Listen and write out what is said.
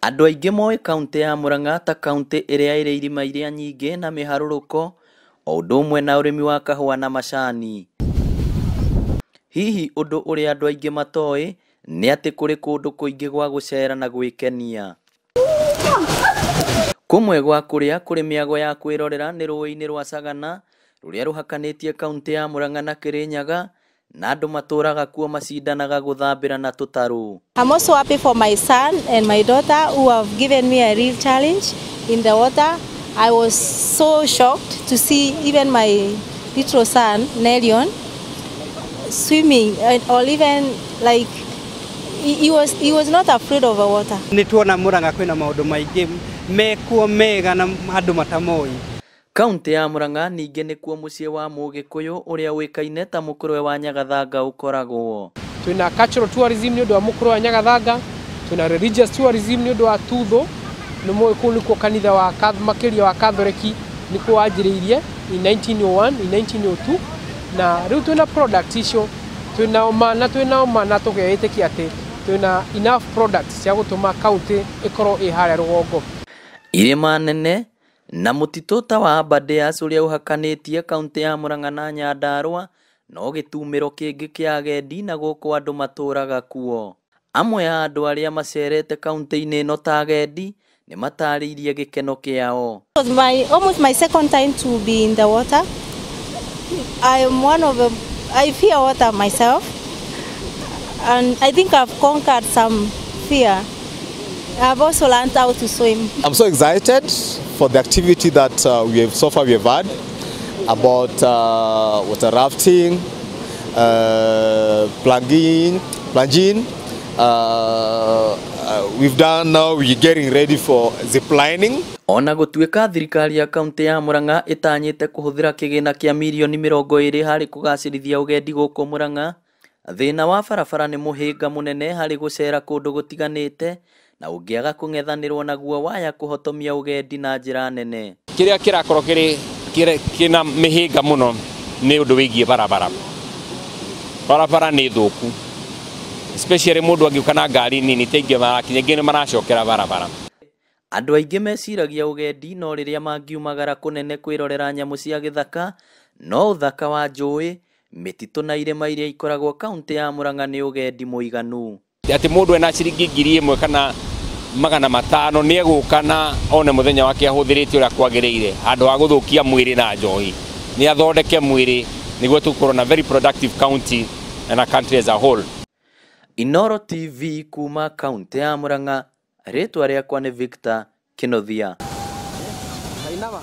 Andũ aingĩ moĩ kaũntĩ ya Murang'a ta kaũntĩ ĩrĩa ĩrĩ irĩma iria nyingĩ na mĩharũrũko, o ũndũ ũmwe na ũrĩmi wa kahũa na macani. Hihi ũndũ ũrĩa andũ aingĩ matoĩ nĩ atĩ kũrĩ kũndũ kũingĩ gwa gũcera na gwĩkenia. Kũmwe gwa kũrĩa kũrĩ mĩago ya kwĩrorera nĩ rũĩ-inĩ rwa Sagana rũrĩa rũhakanĩtie kaũntĩ ya Murang'a na Kĩrĩnyaga, na andũ matũraga kuo macindanaga gũthambĩra na tũtarũ. I'm also happy for my son and my daughter who have given me a real challenge in the water. I was so shocked to see even my little son, Nelion, swimming and, or even like he was not afraid of the water. Nĩ tuona Murang'a kwĩna maũndũ maingĩ mekuo mega na andũ matamoĩ. Kaũntĩ ya Murang'a ningĩ nĩkuo mũciĩ wa Mũgĩkũyũ ũrĩa ũĩkaine ta Mũkũrwe wa Nyagathanga ũkoragwo. Twina cultural tourism nĩ ũndũ wa Mũkũrwe wa Nyagathanga, twina religious tourism nĩ ũndũ wa Tutho, nĩ mũĩ kũu nĩkuo kanitha wa makĩria wa Katholeki nĩkuo wanjĩrĩirie in 1901, in 1902, na rĩu twina product icio twina ũma na twina ũma na tũgeĩtĩkia atĩ twina enough products cia gũtũma kaunti ĩkorwo ĩ harĩa rũgongo. Irĩma nene na mũtitũ ta wa Aberdares ũrĩa ũhakanĩtie kaũntĩ ya Murang'a na Nyandarua no gĩtumĩro kĩngĩ kĩa agendi na gũkũ andũ matũraga kuo. Amwe a andũ arĩa macerete kaũntĩ-inĩ ĩno ta agendi nĩ matarĩirie gĩkeno kĩao. It was my almost my second time to be in the water. I am one of the, I fear water myself, and I think I've conquered some fear. I've also learned how to swim. I'm so excited for the activity that we have so far we have had about water rafting, plunging, plunging. We've done now. We're getting ready for zip lining. Ona gũtuĩka thirikari ya kaũntĩ ya Murang'a ĩtanyĩte kũhũthĩra kĩgĩna kĩa mirioni 20 harĩ kũgacĩrithia ũgendi gũkũ Murang'a, thĩna wa barabara nĩ mũhĩnga mũnene harĩ gũcera kũndũ gũtiganĩte na ũngĩaga kũng'ethanĩrwo naguo waya kũhotomia ũgendi na njĩra nene. Kĩrĩa kĩrakorwo kĩrĩ kĩna mĩhĩnga mũno nĩ ũndũ wĩgiĩ barabara. Barabara nĩ thũku, especially mũndũ angĩũka na ngari nini ta ingĩ marakinya, ingĩ nĩ maracokera barabara. Andũ aingĩ meciragia ũgendi no rĩrĩa mangiumagara kũnene kwĩrorera nyamũ cia gĩthaka, no ũthaka wa njũĩ, mĩtitũ na irĩma iria ikoragwo kaũntĩ ya Murang'a nĩ ũgendi mũiganu. Atĩ mũndũ ena ciringi 1000 kana 500 nĩ egũka na one mũthenya wake ahũthĩrĩte ũrĩa kwagĩrĩire, handũ ha gũthũkia mwĩrĩ na njohi, nĩ athondeke mwĩrĩ nĩguo tũkorwo na very productive county and a country as a whole. Inoro TV kuma kaũntĩ ya Murang'a, rĩtwa rĩakwa nĩ Victor Kĩnuthia. Kainama.